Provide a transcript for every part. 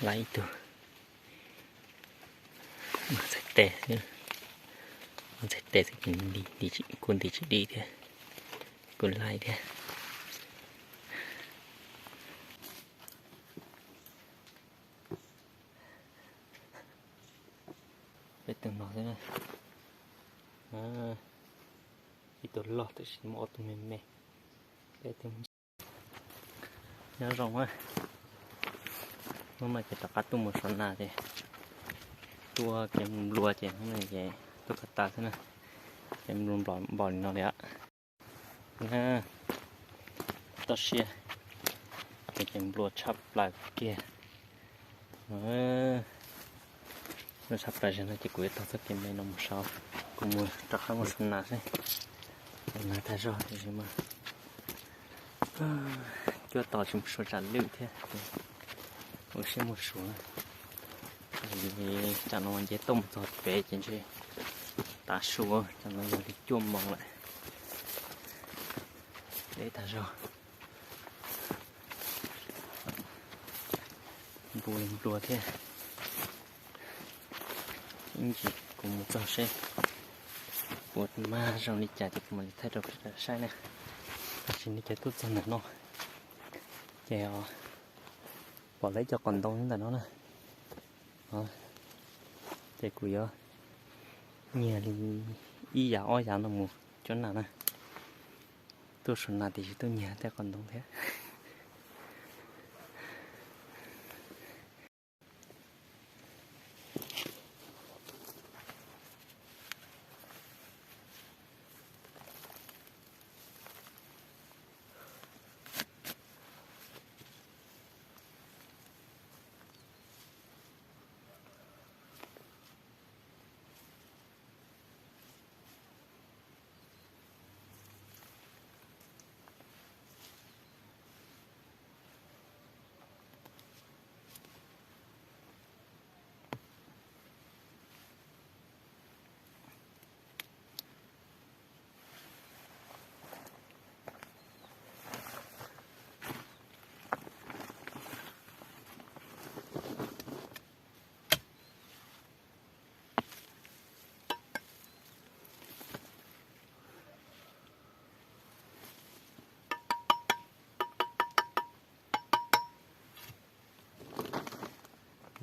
Laib ib tug. Ntxhais tes xwb, ntxhais tes xwb ces kuj nti tsis dim thiab, kuj laib thiab. Peb tus no xwb na. Ib tug loj tab sis muaj ob tug me me. Peb tus nyob zoo na. Hnub no ces rov qab tuaj mus saum nas ces tuaj kev nplua ces hnub no ces tuaj koj tas xwb na. Kev nplua npom li no li. Toj siab, kev nplua tshaj plaws kiag. Nplua tshaj plaws no ces kuv yuav taug txoj kev me no mus saud, kuv mus rov qab mus saum nas xwb. Nas tag zog tiam sis mas cuaj tos tsis mus suav tsam lwj thiab, ua siab mus suav. Tsam no nce toj mus txog pem ces ntshe tav su, tsam no yog li cuaj moos lawm. Deb tag zog. Npua nplua thiab. Ib ntsis kuv mus txog seb puas mag zoo li cas ces kuv mam li thaij rau peb sawv daws saib na. Tab sis nej cov tuaj txog ntawm no ces pom lawv cov qos ntoo ntawm no na. Ces kuv yuav nyiag li ib yav ob yav no mus cov nas na. Tuaj saum nas tiam sis tuaj nyiag tej qos ntoo thiab.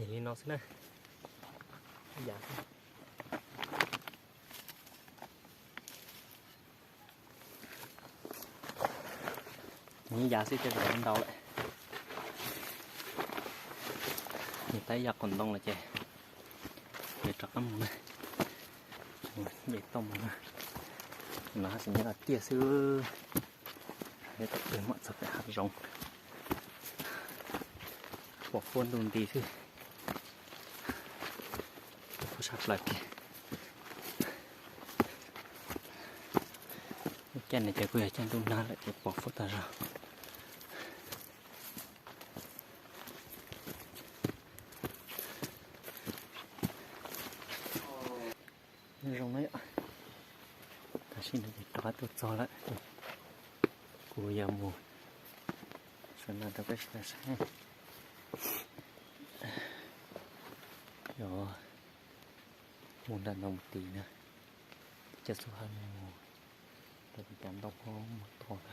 Nim li no xwb na. Yam xwb. Nim yam xwb tej zaum ntau lawm. Nim tab yam qos ntoo lawm ces yuav rov qab mus na. Nce toj mus na. No xwb nyob tiaj xwb. Nyob tom pem mam txog pem hav zoov. Pom fuab ntuj nti xwb. Fuab sab plaws kiag. Lub caij no ces kuj yog caij ntuj nag lawm ces pom fuab tag zog. Zoo na yom. Tam sim no ces rov qab tuaj txog lawm. Kuv yuav mus saum no rau peb sawv daws saib. Yog mus nram no mus tid na, coj txhua haiv neeg mus rau puag cas ntoo hauv mus tod na.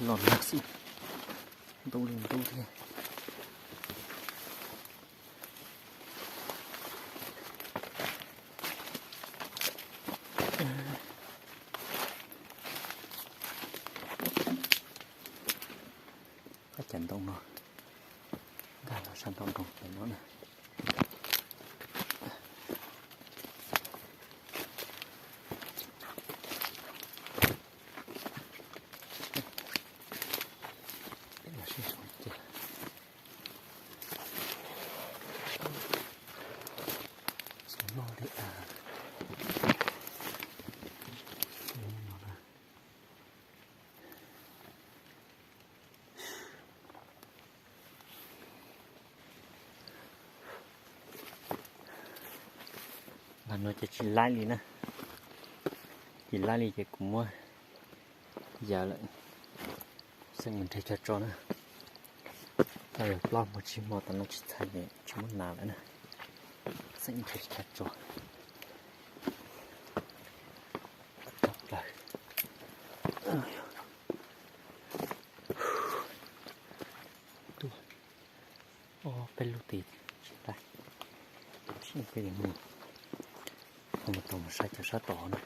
Los nag xwb, ntub li ntub thiab. Qab cav ntoo no, nkag los sab nraum nroog pem no na. Peb los sib sau ces xav noj li a. No na. Mas no ces tsis laib li na, tsis laib li ces kuv muab yawm lawm, xeem mus nrhiav chaw tso na. Tau plaub hmo tsib hmo tas no tsis txhais ces tsis muab nas lawm na, xeem nrhiav chaw tso. Tshaj plaws. Tuaj ob peb lub tid tsis laib, tsis peb mus, ho mus tau mus saib cov sab tod na.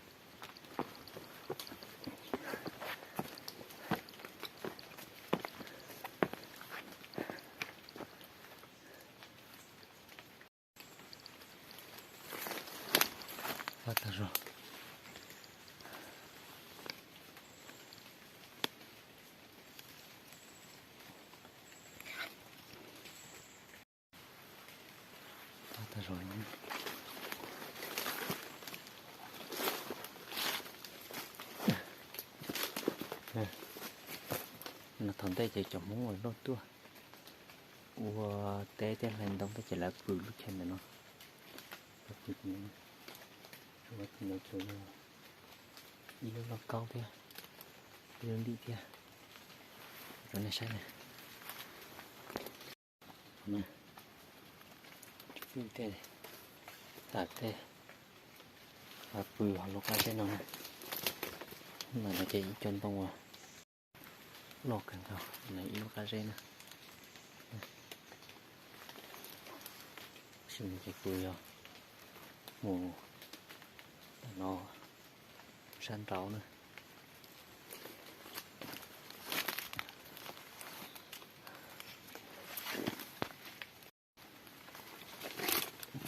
Pab tag zog. Pab tag zog. No thaum ntej ces cov Hmoob uas luaj tuaj ua teb thiab hlais ntoo thiab ces lawv pw lub chaw ntawm no. Lawv pw tim no, ib lub lauj kaub thiab, ib lub ntim thiab. Rau nej saib na. Tej, tam tej pw hauv lub qab zeb no na. Ntawm no ces ib co ntoo uas loj kawg nkaus, ib lub qab zeb na. Sim no ces kuv yuav mus ntawm no sab nraud na.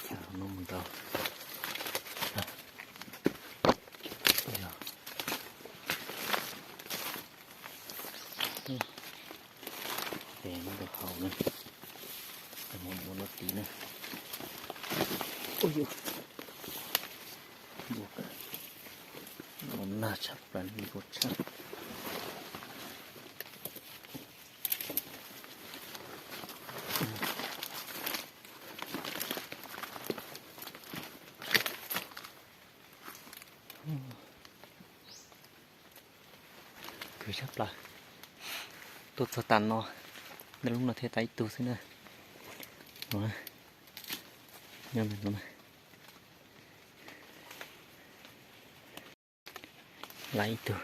Chav no mus rau ces no rau hauv na, mus ua no tid na. Ua nag tshaj plaws li kuv tshaj. Khwv tshaj plaws. Tuaj txog tas no, nej lub no thiaj tau ib tug xwb na. No, nyob ntawm no na. Laib ib tug.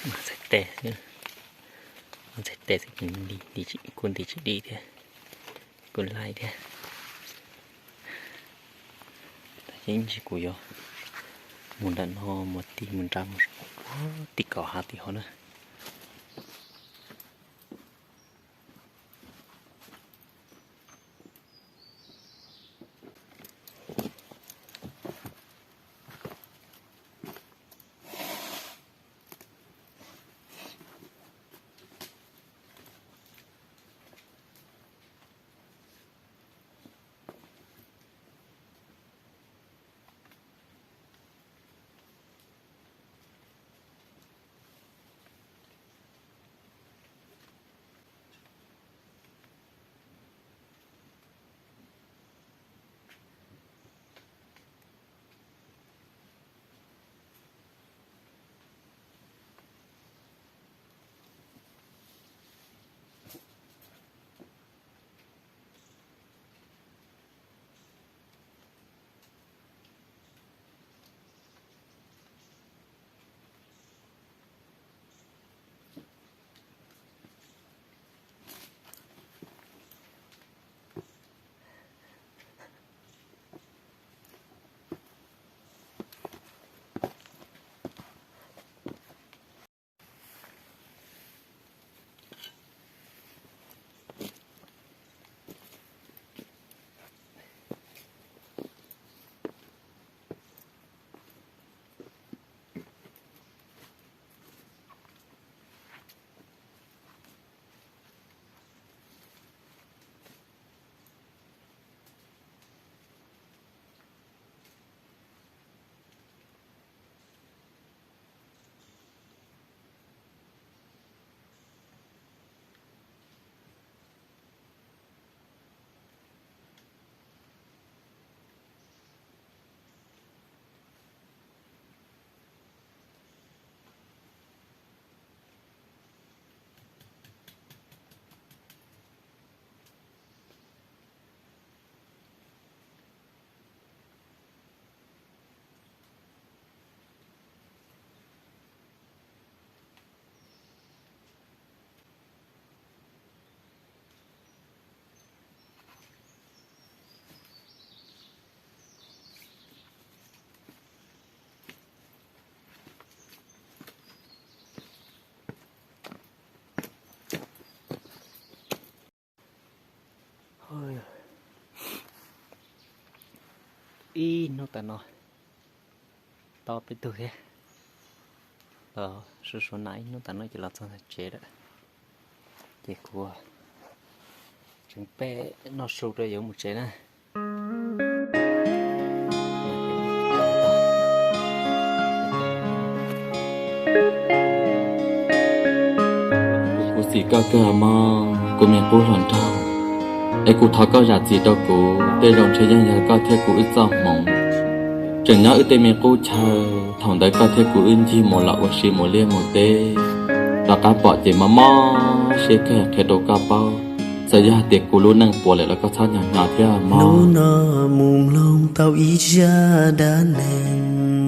Mas txhais tes xwb, mas txhais tes xwb, kuv nti tsis dim thiab, kuv laib thiab. Tab sis ib ntsis kuv yuav mus nram no mus ti mus nrad mus tim kaum hav tim hov na. Ib hnub tas no tau peb tug thiab, los suav suav na, ib hnub tas no ces los txog ntawm tsev lawm. Ces kuv tseem peb noj su rau yuav mus tsev na. Kuv xim koj kawg mog, kuv me qub hluas nraug, es kuv thov koj zam txim rau kuv. Tej zaum ntshe yeej yog koj thiab kuv wb txoj hmoov, tseem nyob wb tej me qub chaw. Thaum ntawd koj thiab kuv wb ncig mus los ua si mus liaj mus teb, rov qab pom ces mob mob siab kawg, qhia rau koj paub. Txawm yog hais tias kuv lub neej puas lawm los koj txhob hnyo hnyo thiab mog. Hnub no mus mloog tau ib zaj dab neeg.